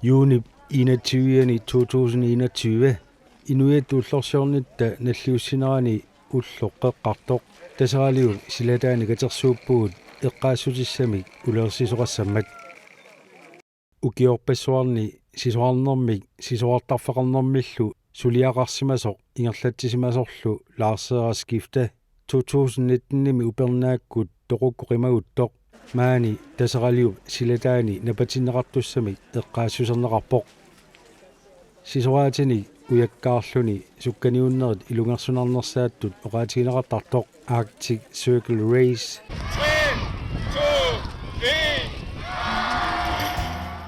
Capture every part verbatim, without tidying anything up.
Juunip enogtyve to tusind enogtyve, inuiattut ullorsiornitta nalliussinerani ulloq qeqqartoq Taseraliup silataani katersuuppugut eqqaassutissamik uleersisoqassammat. Ukiorpassuarni sisorarnermik sisorartarfeqarnermillu suliaqarsimasoq ingerlatsisimasorlu Lars Seier Skifte to tusind nitten-imi upernaakkut toqukkut qimaguttoq maani Taseraliup silataani napatinneqartussamik eqqaassuserneqarpoq. Sisoraatinik ujakkaarluni sukkaniunnerit ilungersunarnersaattut oqaatigineqartartoq Arctic Circle Race.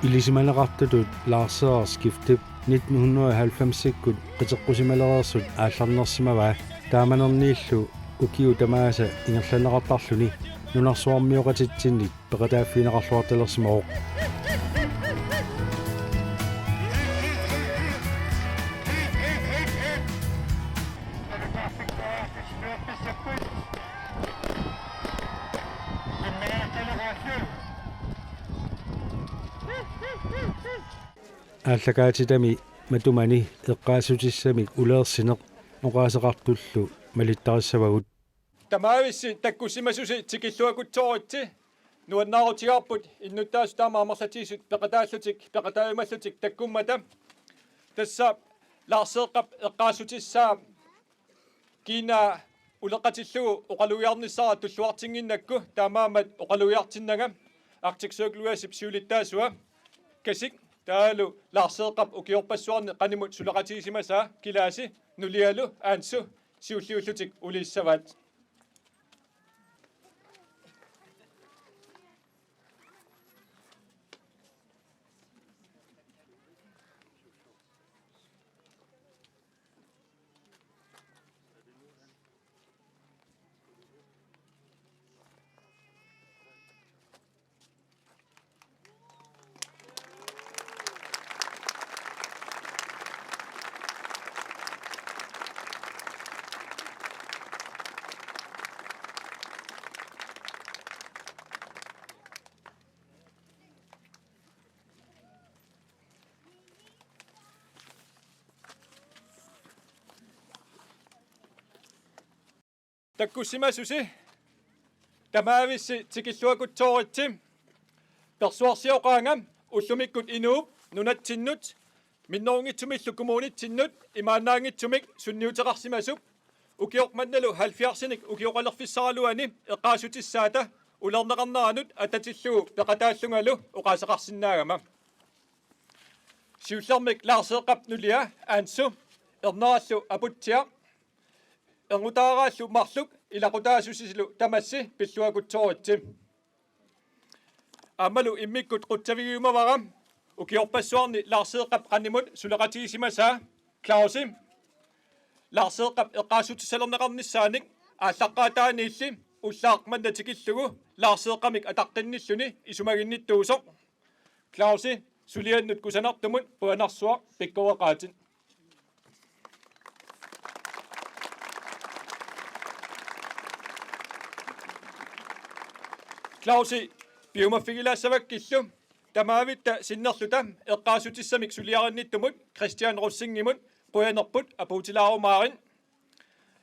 Ilisimaneqartutut Lars Seier Skiftep nitten hundrede og halvfems-ikkut qiteqqusimalereersut aallarnersimavaa, taamanerniillu ukiut tamaasa ingerlanneqartarluni nunarsuarmioqatitsinnit peqataaffigineqarluartalersimavoq. Aallakaatitami matumani eqqaassutissamik uleersineq oqaaseqartullu malittarissavagut. Tamaavissi takkussimasusi tikilluakutsooritsi. Nuannaarutigaarput innuttaasut taama amerlatigisut peqataallutik, peqataajumallutik takkummata. Tassa Lars Seeqqap eqqaassutissaa kiinaa uleqatillugu oqalugiarnissara tulluartinnginnakku, taamaammat oqalugiartinnanga Arctic Circle Race-ip siulittaasua Kasik, taavalu Lars Seeqqap ukiorpassuarni qanimut suleqatigisimasaa Kilaasi, nulialu Aansu siulliullutik uliissavaat. Takkussimasusi tamaavissi tikilluakutsooritsi. Persuarsioqaanga ullumikkut inuup nunatsinnut, minnerunngitsumillu kommunitsinnut imaannaanngitsumik sunniuteqarsimasup, ukioq mannalu halvfjerdsinik ukioqalerfissaraluani eqqaassutissaata ulerneqarneranut atatillugu peqataallungalu oqaaseqarsinnaagama. Siullermik Lars Seeqqap nulia Aansu, ernerallu Aputsiaq, erngutaaraallu marluk ilaqutaasusilu tamassi pilluakutsooritsi. Aammalu immikkut qutsavigiumavara ukiorpassuarni Lars Seeqqap qanimut suleqatigisimasaa Clausi. Lars Seeqqap eqqaassutissalerneqarnissaanik aallaqqaataaniilli ullaaq manna tikillugu Lars Seeqqamik ataqqinnilluni isumaginnittuusoq. Clausi, suliannut kusanartumut qujanarsuaq, pikkoreqaatit. Clausi, piumaffigilaassavakkillu tamaavitta sinnerluta eqqaassutissamik suliarinnittumut Christian Rosingimut qujanerput apuutilaarumaarit.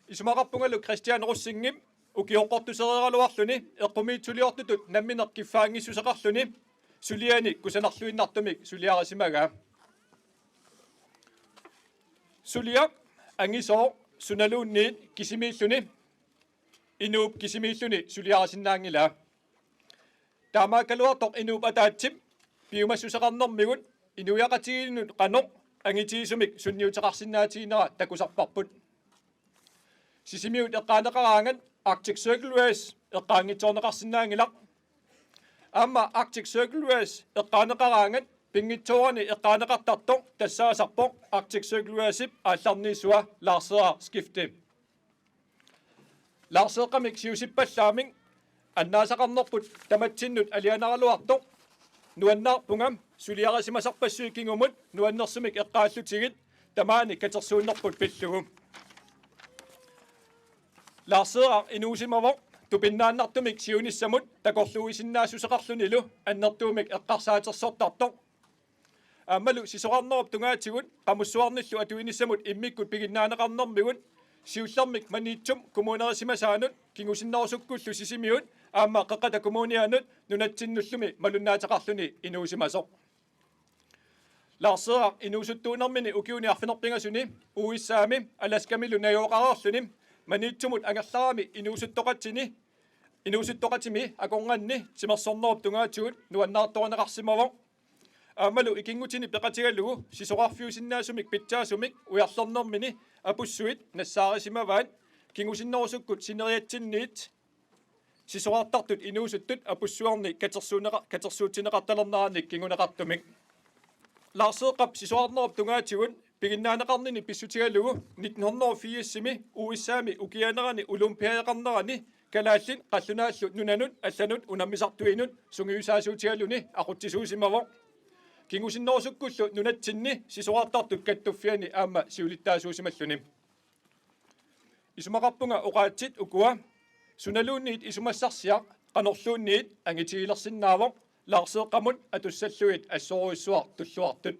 Isumaqarpungalu Christian Rosingip ukioqqortusereeraluarluni eqqumiitsuliortutut nammineq kiffaanngissuseqarluni suliani kusanarluinnartumik suliarisimagaa. Suliaq angisooq sunaluunniit kisimiilluni, inuup kisimiilluni suliarisinnaanngilaa. Taamaakkaluartoq inuup ataatsip piumassuseqarnermigut inuiaqatigiinnut qanoq angitigisumik sunniuteqarsinnaatiginera takusarparput. Sisimiut eqqaaneqaraangat Arctic Circle Race eqqaanngitsoorneqarsinnaanngilaq. Aamma Arctic Circle Race eqqaaneqaraangat pinngitsoorani eqqaaneqartartoq tassaasarpoq Arctic Circle Race-ip aallarniissua Lars Seeqqap Skifte. Lars Seeqqamik siusippallaamik annaasaqarnerput tamatsinnut alianaraluartoq nuannaarpunga suliarisimasarpassuit kingumut nuannersumik eqqaallutigit tamaani katersuunnerput pillugu. Lars Seeqqap inuusimavoq tupinnaannartumik siunissamut takorluuisinnaassuseqarlunilu annertuumik eqqarsaatersortartoq. Aammalu sisorarnerup tungaatigut qamussuarnillu atuinissamut immikkut piginnaaneqarnermigut siullermik Maniitsumi kommunerisimasaanut kingusinnerusukkullu Sisimiut aamma Qeqqata Kommunianut nunatsinnullu malunnaateqarluni inuusimasoq. Laarseeraq inuusuttuunermini ukiuni arfineq-pingasuni U S A-mi Alaskamilu najugaqareerluni Maniitsumut angerlarami inuusuttoqatini, inuusuttoqatimi akornanni timersornerup tungaatigut nuannaartorineqarsimavoq. Aammalu ikinngutini peqatigalugu sisorarfiusinnaasumik pitsaasumik ujarlernermini apussuit nassaarisimavaat kingusinnerusukkut sineriatsinniit sisorartartut inuusuttut apussuarni katersuunneqa-, katersuutsineqartalernerannik kinguneqartumik. Laarseeqqap sisorarnerup tungaatigut piginnaaneqarnini pissutigalugu nitten hundrede og firsimi U S A-mi ukianerani olympiadeqarnerani kalaallit qallunaallu nunanut allanut unammisartuinut sungiusaasuutigaluni aqutsisuusimavoq. Kingusinnerusukkullu nunatsinni sisorartartut kattuffianni aamma siulittaasuusimalluni. Isumaqarpunga oqaatsit ukua: sunaluunniit isumassarsiaq qanorluunniit angitigilersinnaavoq laarseeqqamut atussallugit assorujussuaq tulluartut.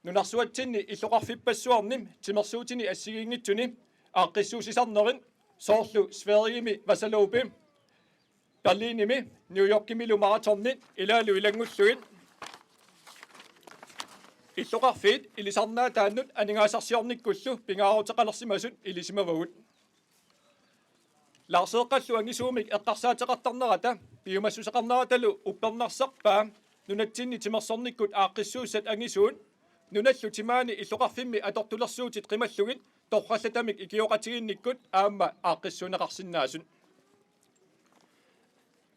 Nunarsuatsinni illoqarfippassuarni timersuutini assigiinngitsuni aaqqissuussisarnerit, soorlu Sverigemi Vasaloppet, Berlinimi, New Yorkimilu maratonit ilaalu ilanngullugit, illoqarfiit ilisarnaataannut aningaasarsiornikkullu pingaaruteqalersimasut ilisimavagut. Laarseeqqallu angisuumik eqqarsaateqartarnerata piumassuseqarneratalu uppernarsarpaa nunatsinni timersornikkut aaqqissuussat angisuut nunallu timaani illoqarfimmi atortulersuutit qimallugit torrallatamik ikioqatigiinnikkut aamma aaqqissuunneqarsinnaasut.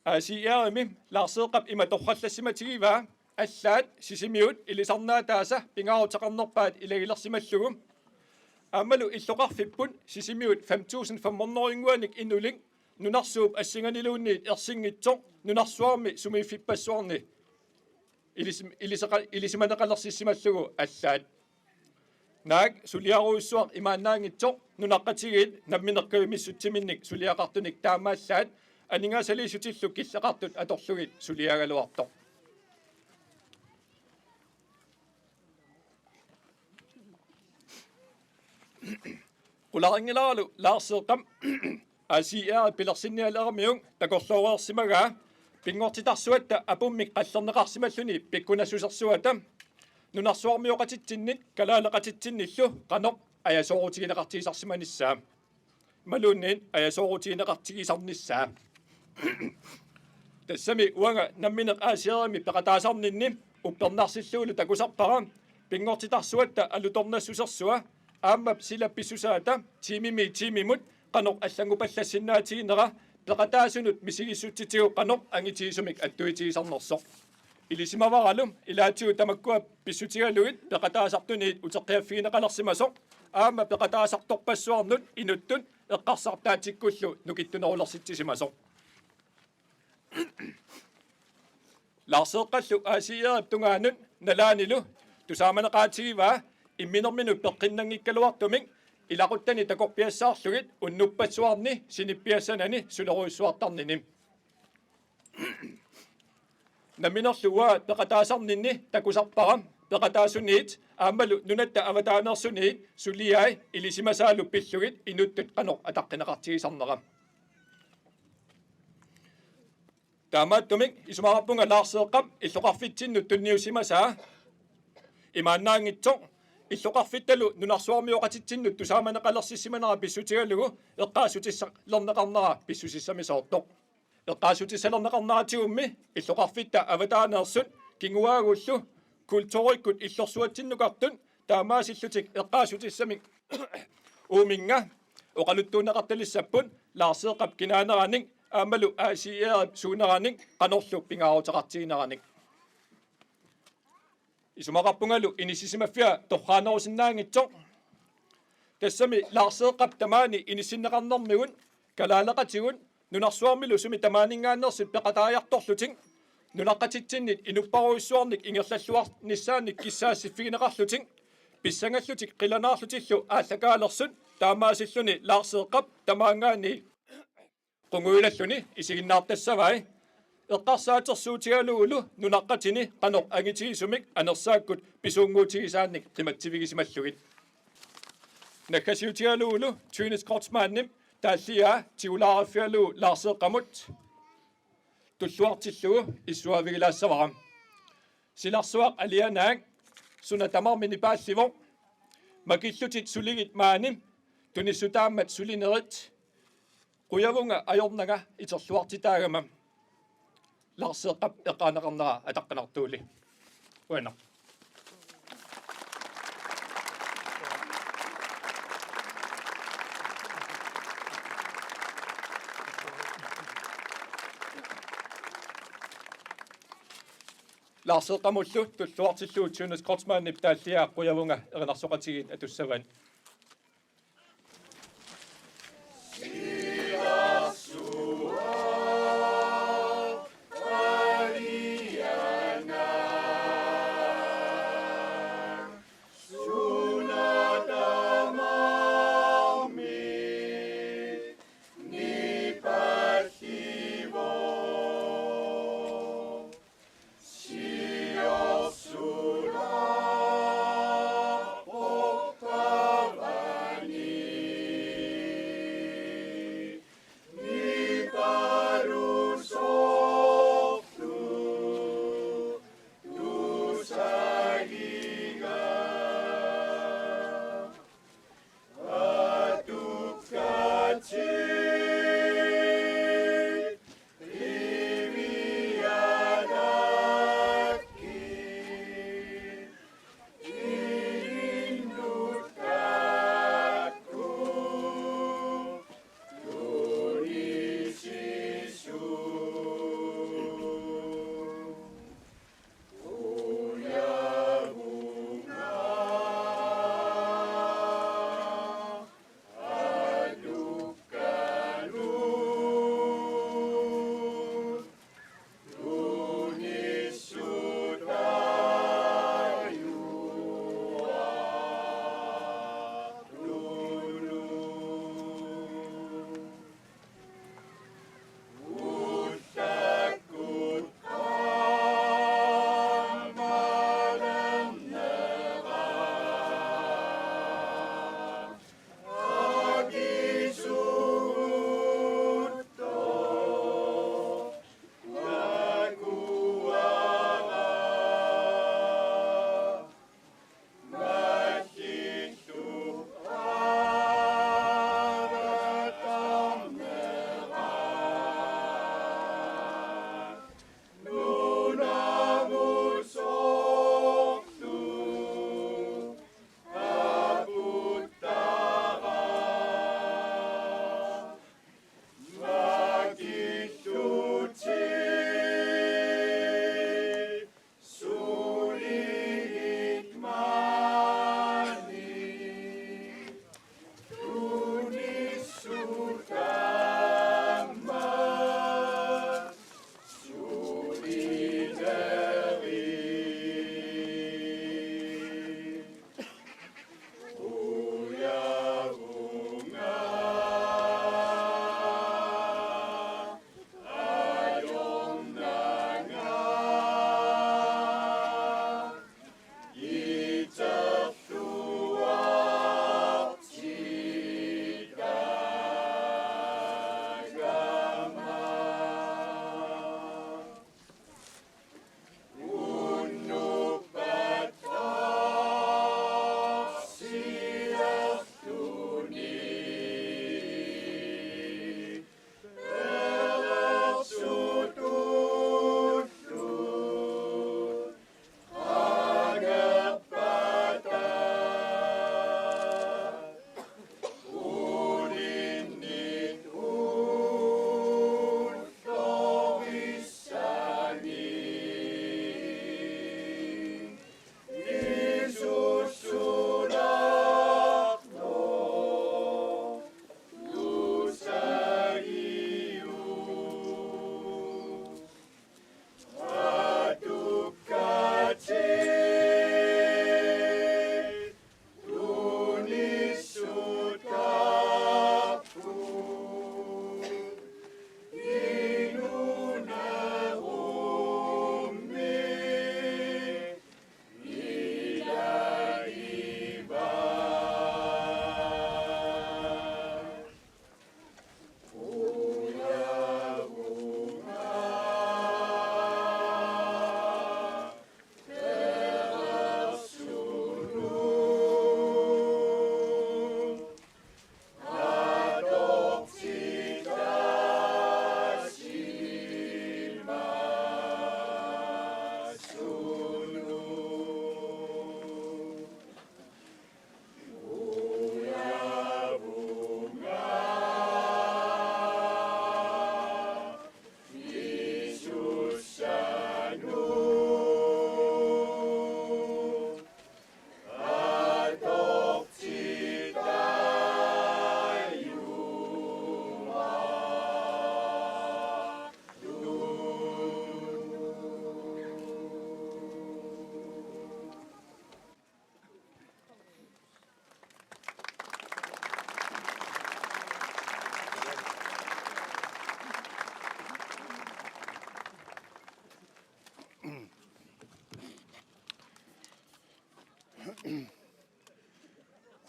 A C R-imi Laarseeqqap ima torrallassimatigivaa allaat Sisimiut ilisarnaataasa pingaaruteqarnerpaat ilagilersimallugu. Aammalu illoqarfipput Sisimiut fem tusind fem hundrede-innguanik inulik nunarsuup assinganiluunniit ersinngitsoq nunarsuarmi sumiiffippassuarni ilisim-, iliseqa-, ilisimaneqalersissimallugu allaat. Naak suliarujussuaq imaannaanngitsoq nunaqqatigiit nammineq kajumissutsiminnik suliaqartunik taamaallaat aningaasaliissutillu killeqartut atorlugit suliagaluartoq. Qularinngilaaralu Laarseeqqap A C R pilersinnialeramiuk takorlooreersimagaa pinngortitarsuatta apummik qallerneqarsimalluni pikkunassusersuata nunarsuarmioqatitsinnit kalaaleqatitsinnillu qanoq ajasoorutigineqartigisarsimanissaa. Imaluunniit ajasoorutigineqartigisarnissaa. Tassami uanga nammineq A C R-imi peqataasarninni uppernarsillugulu takusarpara pinngortitarsuatta alutornassusersua aamma sila pissusaata tiimimiit tiimimut qanoq allanngupallassinnaatiginera peqataasunut misigissutsitigut qanoq angitigisumik attuitigisarnersoq. Ilisimavaralu ilaatigut tamakkua pissutigalugit peqataasartuniit uteqqiaffigineqalersimasoq aamma peqataasartorpassuarnut inuttut eqqarsartaatsikkullu nukittunerulersitsisimasoq. Laarseeqqallu A C R-ip tungaanut nalaanilu tusaamaneqaatigivaa imminerminut peqqinnanngikkaluartumik ilaquttani takorpiassaarlugit unnuppassuarni sinippiassanani sulerujussuartarnini. Namminerlu uanga peqataasarninni takusarpara peqataasuniit aammalu nunatta avataaneersuniit suliai ilisimasaalu pillugit inuttut qanoq ataqqineqartigisarnera. Taamaattumik isumaqarpunga Laarseeqqap illoqarfitsinnut tunniussimasaa imaannaanngitsoq illoqarfittalu nunarsuarmioqatitsinnut tusaamaneqalersissimanera pissutigalugu eqqaassutissalerneqarnera pissusissamisoortoq. Eqqaassutissalerneqarneratigummi illoqarfitta avataaneersut kinguaagullu kulturikkut illorsuatsinnukartut taamaasillutik eqqaassutissamik uuminnga oqaluttuunneqartalissapput Laarseeqqap kinaaneranik aammalu A C R-ip suuneranik qanorlu pingaaruteqartigineranik. Isumaqarpungalu inissisimaffia torraanerusinnaanngitsoq. Tassami Laarseeqqap tamaani inissinneqarnermigut kalaaleqatigut nunarsuarmilu sumi tamaaninngaanneersut peqataajartorlutik nunaqqatitsinnit inupparujussuarnik ingerlalluarnissaannik kissaassiffigineqarlutik pissangallutik qilanaarlutillu aallakaalersut taamaasilluni Laarseeqqap tamaanngaanniit qungujulalluni isiginnaartassavai. Eqqarsaatersuutigalugulu nunaqqatini qanoq angitigisumik anersaakkut pisuunngutigisaannik qimatsivigisimallugit. Naggasiutigalugulu Thyne Skrotmannip taalliaa tigulaariffigalugu Lars Eqqamut tulluartillugu issuaavigilaassavara. Silarsuaq alianaak suna tamarmi nipaallivoq. Makillutit suligit maani tunissutaammat sulinerit qujavunga ajornanga iterluartitaagama. Lars Eqqap eqqaaneqarnera ataqqinartuuli. Uanaq. Lars Eqqamullu tulluartillugu Thyne Skrotmannip taalliaa qujavunga erinarsoqatigiit atussavat.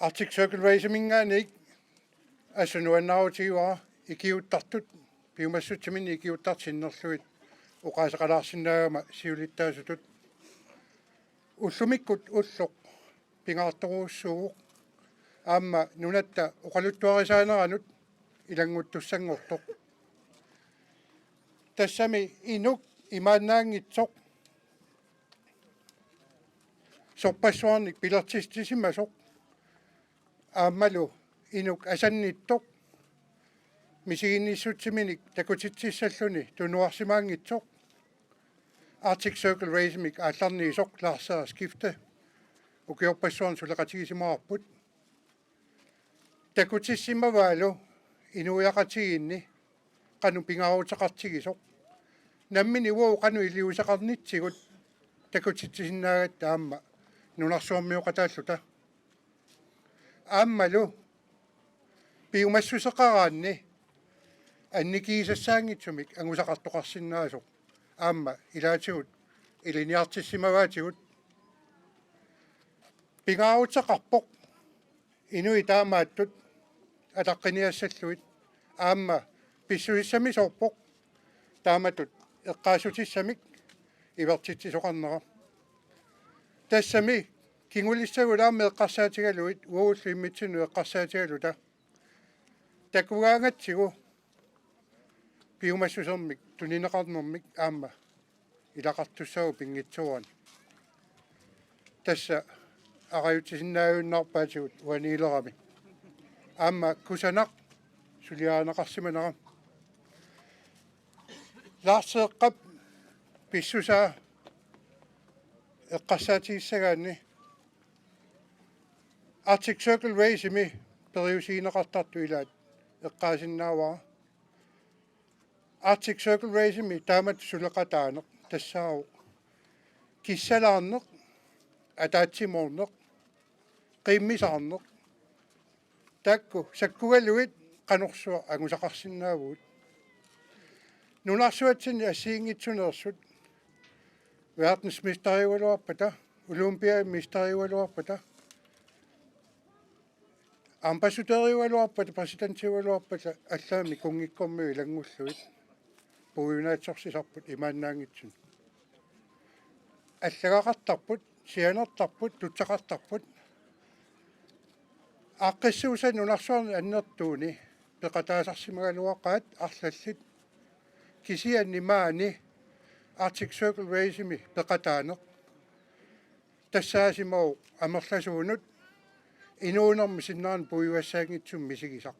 Arctic Circle Race-iminngaanniit assut nuannaarutigaara ikiuuttartut piumassutsiminnik ikiuuttartut sinnerlugit oqaaseqalaarsinnaagama siulittaasutut. Ullumikkut ulloq pingaartorujussuuvoq aamma nunatta oqaluttuarisaaneranut ilannguttussanngortoq. Tassami inuk imaannaanngitsoq sorpassuarnik pilertitsisimasoq aammalu inuk asannittoq misiginnissutsiminik takutitsissalluni tunuarsimaanngitsoq Arctic Circle Race-imik aallarniisoq Lars Skifte ukiorpassuarni suleqatigisimavarput. Takutissimavaalu inuiaqatigiinni qanoq pingaaruteqartigisoq. Nammineq uagut qanoq iliuuseqarnitsigut takutitsisinnaagatta aamma nunarsuarmioqataalluta. Aammalu piumassuseqaraanni annikigisassaanngitsumik angusaqartoqarsinnaasoq aamma ilaatigut ilinniartissimavaatigut. Pingaaruteqarpoq inuit taamaattut ataqqiniassallugit aamma pissusissamisoorpoq taamatut eqqaassutissamik ivertitsisoqarnera. Tassami kingulissagullu aamma eqqarsaatigalugit uagullu immitsinnut eqqarsaatigaluta takugaangatsigu piumassusermik tunineqarnermik aamma ilaqartussaavoq pinngitsoorani. Tassa arajutsisinnaajunnaarpaatigut uaniilerami. Aamma kusanaq suliarineqarsimanera. Lars Eqqap pissusaa eqqarsaatigissagaanni Arctic Circle Race-imi periusigineqartartut ilaat eqqaasinnaavara. Arctic Circle Race-imi taamatut suleqataaneq tassaavoq kissalaarneq, ataatsimoorneq, qiimmisaarneq. Taakku sakkugalugit qanorsuaq angusaqarsinnaavugut. Nunarsuatsinni assigiinngitsuneersut verdensmesteriugaluarpata, olympiamesteriugaluarpata, ambassadøriugaluarpata, præsidentiugaluarpata allaammi kunngikkormiut ilanngullugit puigunaatsorsisarput imaannaanngitsunik. Allagaqartarput, sianertarput, tutsaqartarput. Aaqqissuussani nunarsuarmi annertuuni peqataasarsimagaluaqaat arlallit, kisianni maani Arctic Circle Race-imi peqataaneq tassaasimavoq amerlasuunut inuunermi sinnerani puigugassaanngitsumik misigisaq.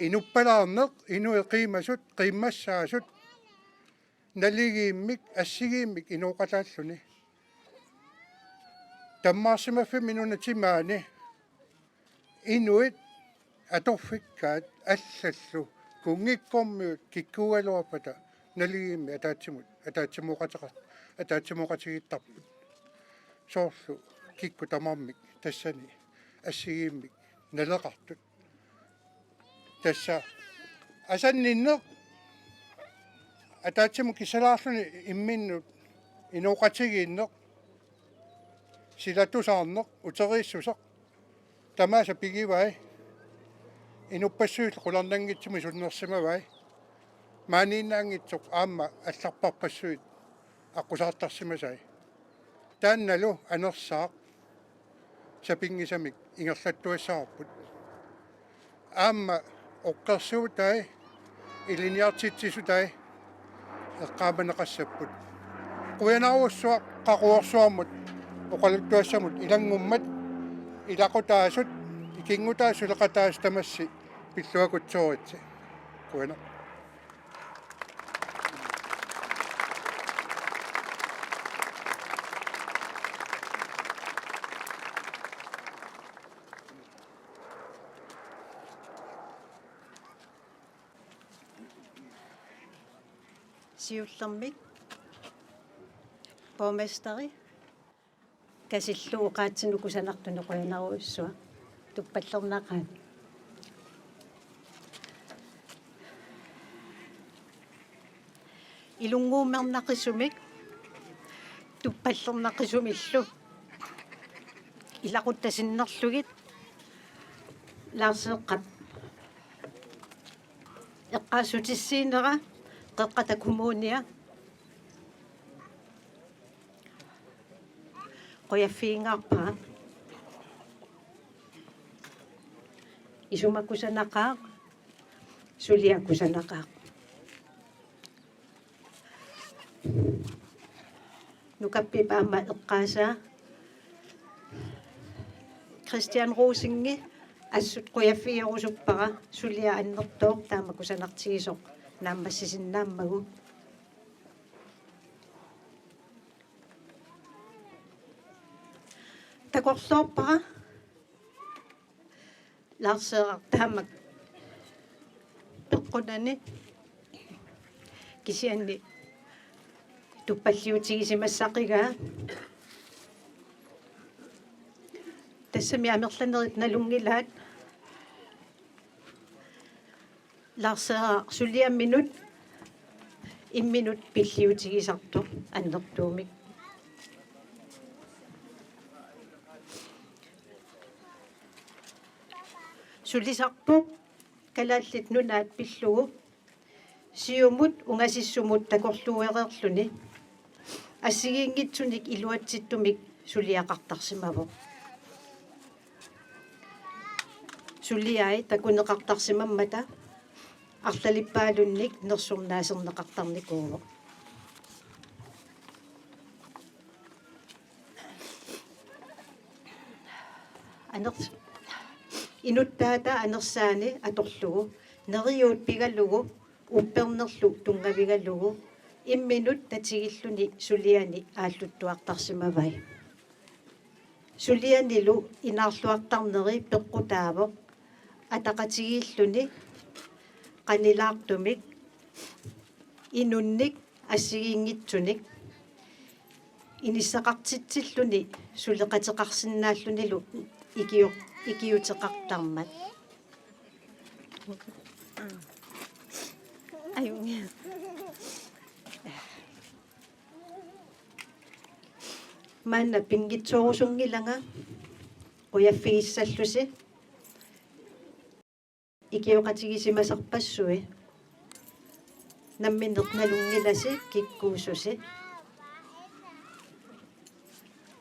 Inuppalaarneq, inuit qiimasut, qiimmassaasut, naligiimmik, assigiimmik inooqataalluni. Tammaarsimaffimmi nunat timaani inuit atorfikkaat allallu kunngikkormiut kikkuugaluarpata naligiimmik ataatsimut, ataatsimooqateqar-, ataatsimooqatigiittarput. Soorlu kikkut tamarmik tassani assigiimmik naleqartut. Tassa asanninneq ataatsimut kissalaarluni imminnut inooqatigiinneq, silatusaarneq, uteriissuseq tamaasa pigivai, inuppassuillu qularnanngitsumik sunnersimavai, maaniinnaanngitsoq aamma allarparpassuit aqqusaartarsimasai. Taannalu anersaaq sapinngisamik ingerlattuassavarput. Aamma oqarsuutai, ilinniartitsisutai eqqaamaneqassapput. Qujanarujussuaq Qaquorsuarmut oqaluttuassamut ilanngummat, ilaqutaasut, ikinngutaasut, suleqataasut tamassi pilluakutsooritsi. Qujanaq. Siullermik borgmesteri Kasillu oqaatsinut kusanartunut qujanarujussuaq. Tuppallernaqaat. Ilunnguummernaqisumik tuppallernaqisumillu ilaquttat sinnerlugit Lars Eqqap eqqaassutissiinera Qeqqata Kommunia. Qujaffigingaarpara. Isuma kusanaqaaq, sulia kusanaqaaq. Nukappip aamma eqqaasaa Christian Rosengi assut qujaffigerusuppara, sulia annertooq taama kusanartigisoq naammassisinnaammagu. Takorloorpara Lars Eqqap taamak peqqunani kisianni tuppalliutigisimassaqigaa. Tassami amerlanerit nalunngilaat. Lars Eqqap suliaminut imminut pilliutigisartoq annertuumik. Sulisarpoq Kalaallit Nunaat pillugu siumut ungasissumut takorluuereerluni assigiinngitsunik iluatsittumik suliaqartarsimavoq. Suliai takuneqartarsimammata arlalippaalunnik nersornaaserneqartarnikuuvoq. Aners-, inuttaata anersaani atorlugu, neriuut pigalugu, uppernerlu tunngavigalugu, imminut tatigilluni suliani aalluttuartarsimavai. Sulianilu inaarluartarneri peqqutaavoq ataqatigiilluni qanilaartumik inunnik assigiinngitsunik inissaqartitsilluni suleqateqarsinnaallunilu ikio-, ikiuteqartarmat. Aju. Maanna pinngitsoorusunngilanga qujaffigissallusi. Ikioqatigisimasarpassui. Nammineq nalunngilasi kikkuussusi.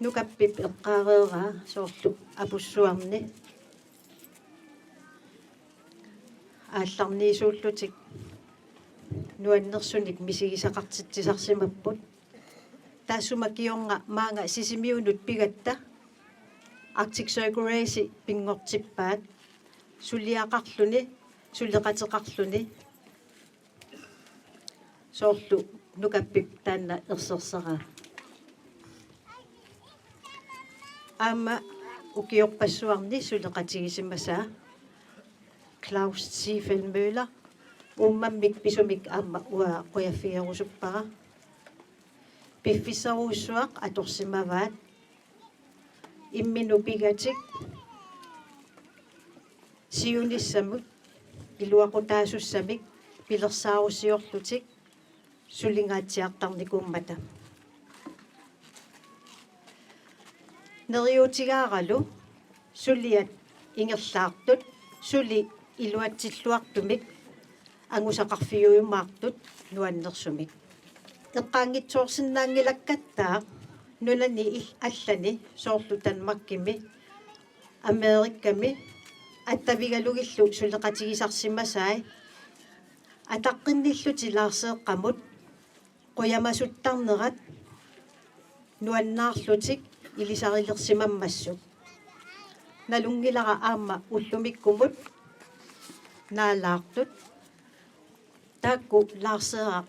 Nukappip eqqaareeraa soorlu apussuarni aallarniisuullutik nuannersunik misigisaqartitsisarsimapput. Taassuma kingorna maanga Sisimiunut pigatta Arctic Circle Race pinngortippaat. Suliaqarluni, suleqateqarluni. Soorlu Nukappip taanna ersersaraa. Aamma ukiorpassuarni suleqatigisimasaa Claus Ziegfeld Møller uummammik pisumik aamma uanga qujaffigerusuppara. Piffissarujussuaq atorsimavaat. Imminut pigatik siunissamut iluaqutaasussamik pilersaarusiorlutik sulingaatsiartarnikuummata. Neriuutigaaralu suliat ingerlaartut suli iluatsilluartumik angusaqarfiujumaartut nuannersumik. Eqqaanngitsoorsinnaanngilakkattaa nunani il-, allani soorlu Danmarkimi, Amerikami attavigalugillu suleqatigisarsimasai ataqqinnillutik Lars Eqqamut qujamasuttarnerat nuannaarlutik ilisarilersimammassuk. Nalunngilara aamma ullumikkumut naalaartut. Taakku Lars Eqqap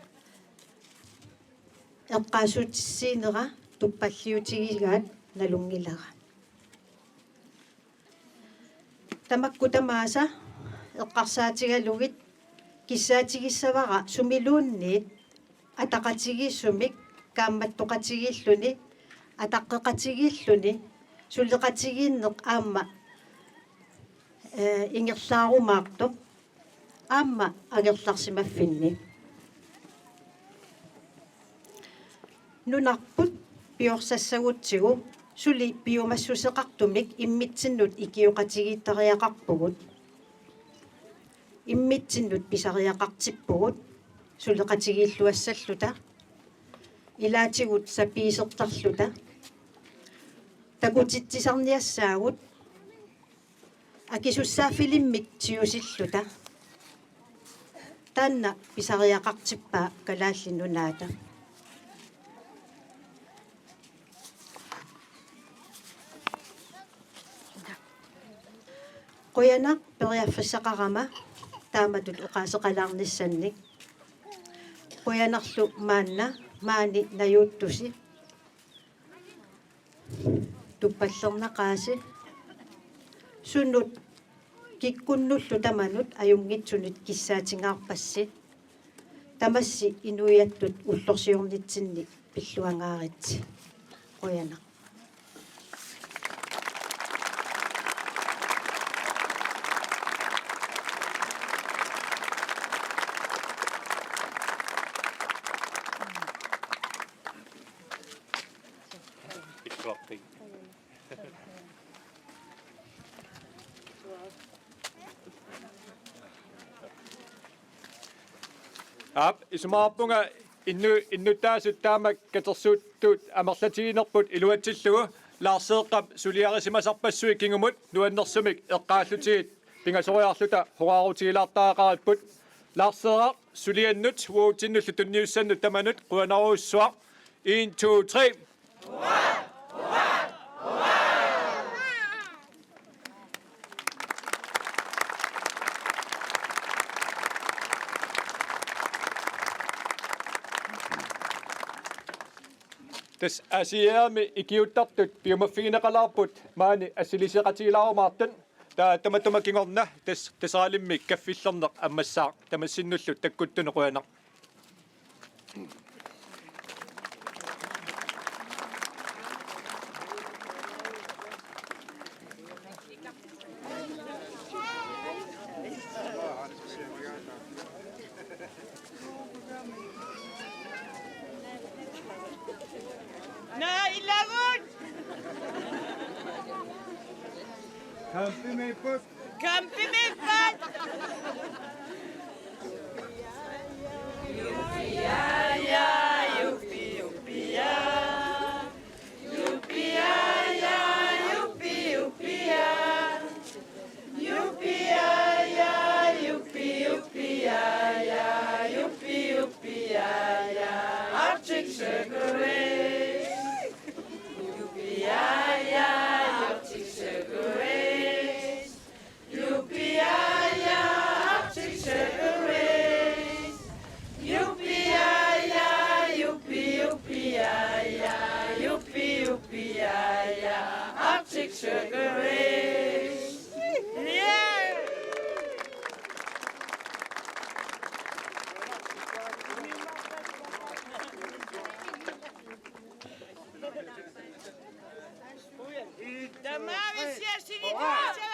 eqqaassutissiinera tuppalliutigigaat nalunngilara. Tamakku tamaasa eqqarsaatigalugit kissaatigissavara sumiluunniit ataqatigiissumik kaammattoqatigiilluni, ataqqeqatigiilluni, suleqatigiinneq aamma, ee, ingerlaarumaartoq aamma angerlarsimaffinni. Nunarput piorsassagutsigu suli piumassuseqartumik immitsinnut ikioqatigiittariaqarpugut. immitsinnut pisariaqartippugut suleqatigiilluassalluta, ilaatigut sapiisertarluta, takutitsisarniassaagut, akisussaaffilimmik tigusilluta. Taanna pisariaqartippaa Kalaallit Nunaata. Qujanaq periarfissaqarama taamatut oqaaseqalaarnissannik. Qujanarlu maanna maani najuuttusi. Tuppallernaqaasi. Sunut kikkunnullu tamanut ajunngitsunut kissaatingaarpassi. Tamassi inuiattut ullorsiornitsinni pilluangaarit. Qujanaq. Aap, isumaqarpunga innu-, innuttaasut taama katersuuttut amerlatiginerput iluatsillugu Lars Seeqqap suliarisimasarpassuit kingumut nuannersumik eqqaallutigit pingasoriarluta horaarutigilaartariaqaripput. Lars Seeqqap suliannut uagutsinnullu tunniussannut tamanut qujanarujussuaq. En, to, tre. Tassa Aasiaami ikiuuttartut piumaffigineqalaarput maani assiliseqatigilaarumaartut. Taava tamatuma kingorna tassa Taseralimmi kaffillerneq ammassaaq, tamassinnullu takkuttunut qujanaq. Naa, ilagut! Kampimiippat! Kampimiippat! Arctic Circle Race. Yuppie, yeah, yeah, Arctic Circle Race. Yuppie, yeah, yeah, Arctic Circle Race. Yuppie, yeah, yeah, yuppie, yuppie, yeah, yeah, yuppie, yuppie, yeah, yeah, Arctic Circle Race. Yeah! Tamavissiassilitaa.